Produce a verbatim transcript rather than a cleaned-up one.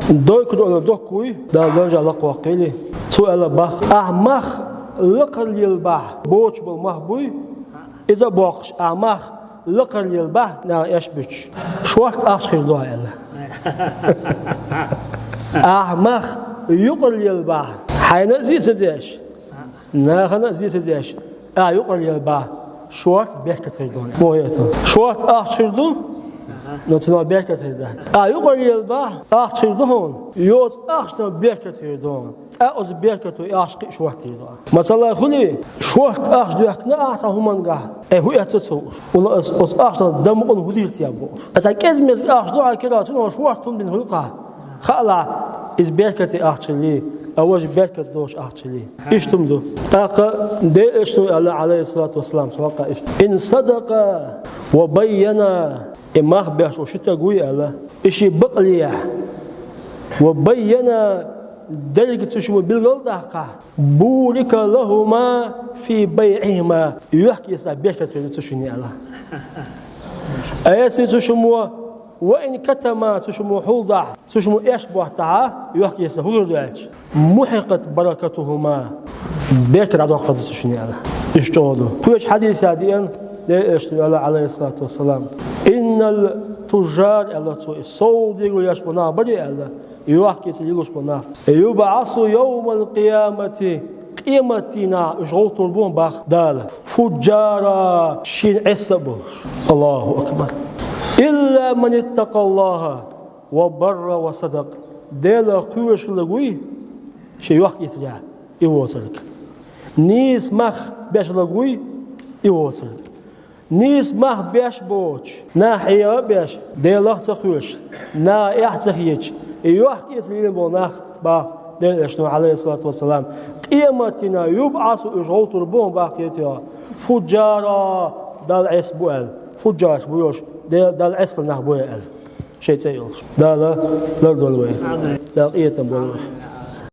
Дойкур аьлла доккхуй, Дала даржа лакхваккхийла. Цо аьлла бах: «Ахь мах лакхара лелабахь, боцуш болу мах буй, иза а боккхуш, ахь мах лакхара лелабахь, нахана эш буьтуш, шортта ахча хир ду хьан», — аьлла. «Ахь мах юкъара лелабахь, хьайна а зен ца деш, нахана а зен ца деш, ахь юкъара лелабахь, шортта беркат хир ду хьуна». Муха хета? Шортта ахча хир ду, но цунах беркат хир дац. Ахь юкъара лелабахь, ахча хир ду хьуна, йоцу ахчанах беркат хир ду хьуна. ТӀаккха оцу беркато ахча кхин а шортта хир ду хьуна. Масала, хуьлий, шортта ахча доьхкина ахь цхьа хӀуманга, э, хӀун эцна цо уьш? Ула ас, оцу ахчанах дан мукъана хӀун дийр те бохуш. Аса кӀезиг-мезиг ахча ду хьан кира, цунах шортта хӀума дина хуьлу-кх. Хаалахь, иза беркате ахча хилий, а важа беркат долуш ахча хилий. Иштта хӀума ду. ТӀаккха Делан Элчано аьлла, Ӏалайхиссалату вассалам, цхьа хьокъехь иштта: «Ин садака ва байяна». И мах беш волу ши стаг вуй аьлла, и шен бакъ лехь, ва байяна, дерриг цу шимма билгал а даккхахь, «Бурика лахума фи байъихима», йохк-эцарехь беркат хир ду цу шинна аьлла. Аса цу шиммо, «ва ин катама», цу шиммо хьулдахь, цу шиммо эш боттахь, йохк-эцарехь хӀун хир ду аьлча, «мухьикъат баракатухума», беркат дӀадоккхур ду цу шинна аьлла. Иштта чӀогӀа ду. Кхечу хьадисехь деана, Делан Элчано аьлла, Ӏалайхиссалату вассалам: «Иннал тужжар», — аьлла цо, и сов дийриг еш болу нах барий аьлла, йохк-эцар йолуш болу нах. «ЮбӀасу йовмал къиямати», къематдийнахь уьш гӀовттур бу бах Дала. «Фуджжара», шена Ӏеса а болуш. Аллаху акбар. «Илла ман иттакъаллаха ва барра ва садакъ». Делах кхоьруш хилларг вуй, шен йохк-эцарехь и воцург. Нийса мах беш хилларг вуй, и воцург. Нийса мах беш боцуш, нах хьеха а беш, Делах а ца кхоьруш, наха эхь а ца хеташ, и йохк-эцар йина болу нах, бах Делан Элчано, Ӏалайхиссалату вассалам, къематдийнахь, «юбӀасу», уьш гӀовттур бу бах, кхетий, «фуджжара», Далла Ӏеса бу аьлла. Фуджжараш бу уьш, Де-, Далла Ӏеса нах бу аьлла. Шайн цӀе йолуш. Дала лардойла вай. Дала къинхетам бойла вай.